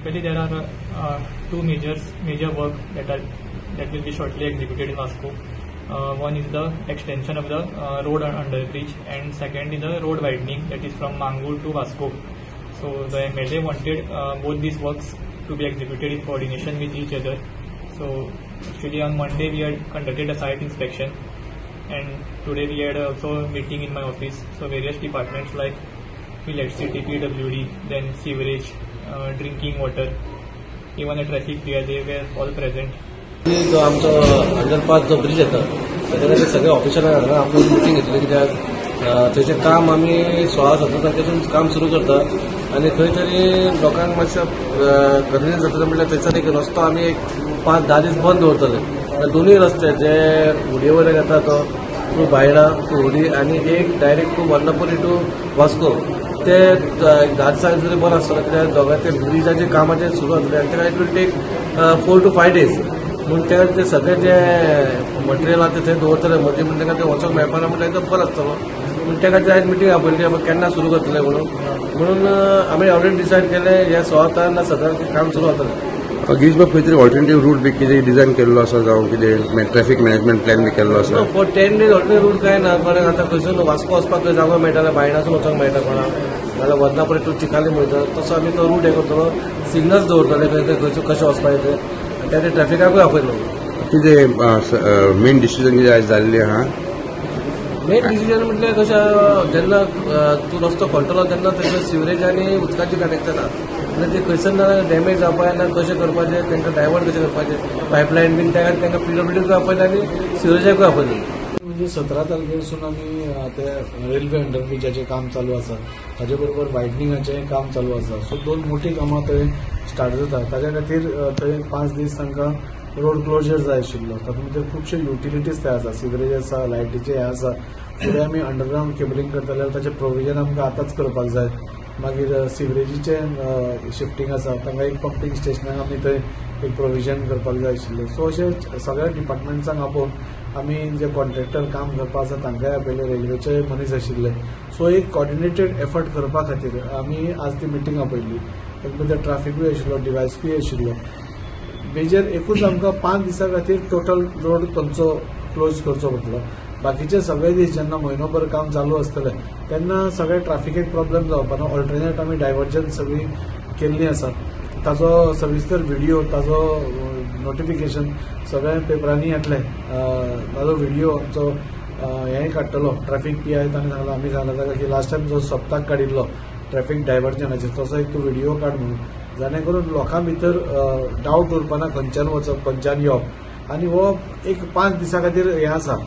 Basically, there are two major work that will be shortly executed in Vasco. One is the extension of the road under bridge, and second is the road widening, that is from Mangur to Vasco. So the MLA wanted both these works to be executed in coordination with each other. So actually on Monday we had conducted a site inspection, and today we had also a meeting in my office. So various departments like electricity, PWD, then sewerage, drinking water, even a traffic PI, they were all present. जो आमचो underpass जो bridge येता ताच्या खातीर सगळे ऑफिसरांक हांगा आपोवन meeting घेतली, कित्याक थंयचें काम आमी 16-17 तारखेसून काम सुरू करता आनी खंय तरी लोकांक मातशें कन्विनियन्स जातलें म्हणल्यार थंयसर एक रस्तो आमी एक 5-10 दीस बंद दवरतले. दोनूय रस्ते जे हुडये वयल्यान येता तो थ्रू बायणा टू हुडी आनी एक direct two Varunapuri two Vasco, ते 10 दिसांनी तरी बरें आसतलो, कित्याक दोगांचे ब्रिजाचें कामाचें सुरू जातलें आनी ताका it will take 4 to 5 days. म्हूण ते सगळे जे मटेरियल आसा ते थंय दवरतले मदीं, म्हण तांकां ते वचोंक मेळपाना म्हणल्यार एकदम बरो आसतलो. म्हूण त्या खातीर आयज मिटींग आपयली केन्ना सुरू करतले म्हणून म्हणून आमी ऑलरेडी डिसायड केलें ह्या 16 ना 17 काम सुरू जातलें. गिरीश बाब, खंय तरी ऑल्टरनेटीव रूट बी कितें डिजायन केल्लो आसा जावं कितें ट्रॅफिक मॅनेजमेंट प्लॅन बी केल्लो आसा? फॉर 10 days alternative route कांय ना, कारण आतां खंयसून वास्को वचपाक खंय जागो मेळटाले, बायणासून वचोंक मेळटा कोणाक, नाल्यार वर्णापुरी टू चिकाली म्हणटा तसो आमी तो रूट हें करतलो, सिग्नल्स दवरतले खंय खंय खंयसून कशें वचपाचें तें, आनी त्या ट्रॅफिकाकूय आपयतलो. कितें मेन डिसिजन कितें आयज जाल्लें आहा? मेन डिसिजन म्हटल्यार कशें, जेन्ना तूं रस्तो खणटलो तेन्ना थंयसर सिवरेज आनी उदकाचें कनेक्शन आहा, म्हणजे ते खंयसर ना डॅमेज जावपाक ना कशें करपाचें, तांकां डायवर्ट कशें करपाचें, पायपलायन बीन त्या खातीर तांकां पीडब्ल्यूडीकूय आपयलें आनी सिवरेजाकूय आपयलें. म्हणजे 17 तारखेसून आमी ते रेल्वे अंडरब्रिजाचें काम चालू आसा, ताजे बरोबर वायडनिंगाचें काम चालू आसा. सो दोन मोटी कामां थंय स्टार्ट जाता, ताज्या खातीर थंय 5 दीस तांकां रोड क्लोजर जाय आशिल्लो. तातूंत भितर खुबशे युटिलिटीज थंय आसा, सिवरेज आसा, लायटीचें हें आसा. फुडें आमी अंडरग्रावंड केबलिंग करतले जाल्यार ताचें प्रोविजन आमकां आतांच करपाक जाय. मागीर सिवरेजीचें शिफ्टींग आसा, तांकां एक पंपींग स्टेशनाक आमी थंय एक प्रोविजन करपाक जाय आशिल्लें. सो अशें सगळ्या डिपार्टमेंट्सांक आपोवन आमी जे कॉन्ट्रॅक्टर काम करपा आसा तांकांय आपयले, रेल्वेचे मनीस आशिल्ले. सो एक कॉर्डिनेटेड एफर्ट करपा खातीर आमी आज ती मिटींग आपयल्ली. तातूंत भितर ट्राफिकूय आशिल्लो, डिवायसपीय आशिल्लो. मेजर एकूच आमकां 5 दिसां खातीर टोटल रोड थंयचो क्लोज करचो पडटलो. बाकीचे सगळे दीस जेन्ना म्हयनोभर काम चालू आसतलें तेन्ना सगळे ट्राफिकेक प्रॉब्लेम जावपाना. ऑल्टरनेट आमी डायवर्जन सगळीं केल्लीं आसा, ताजो सविस्तर व्हिडियो, ताजो नोटिफिकेशन सगळ्या पेपरांनी येतलें. ताजो व्हिडियो आमचो हें काडटलो ट्रॅफिक पी I, ताणें सांगलां, आमी सांगलां ताका की लास्ट टायम जो सप्ताक काडिल्लो ट्रॅफिक डायवर्जनाचेर तसो एक तूं व्हिडियो काड म्हणून, जाणे करून लोकां भितर डावट उरपाना खंयच्यान वचप खंयच्यान येवप. आनी हो एक 5 दिसां खातीर हें आसा.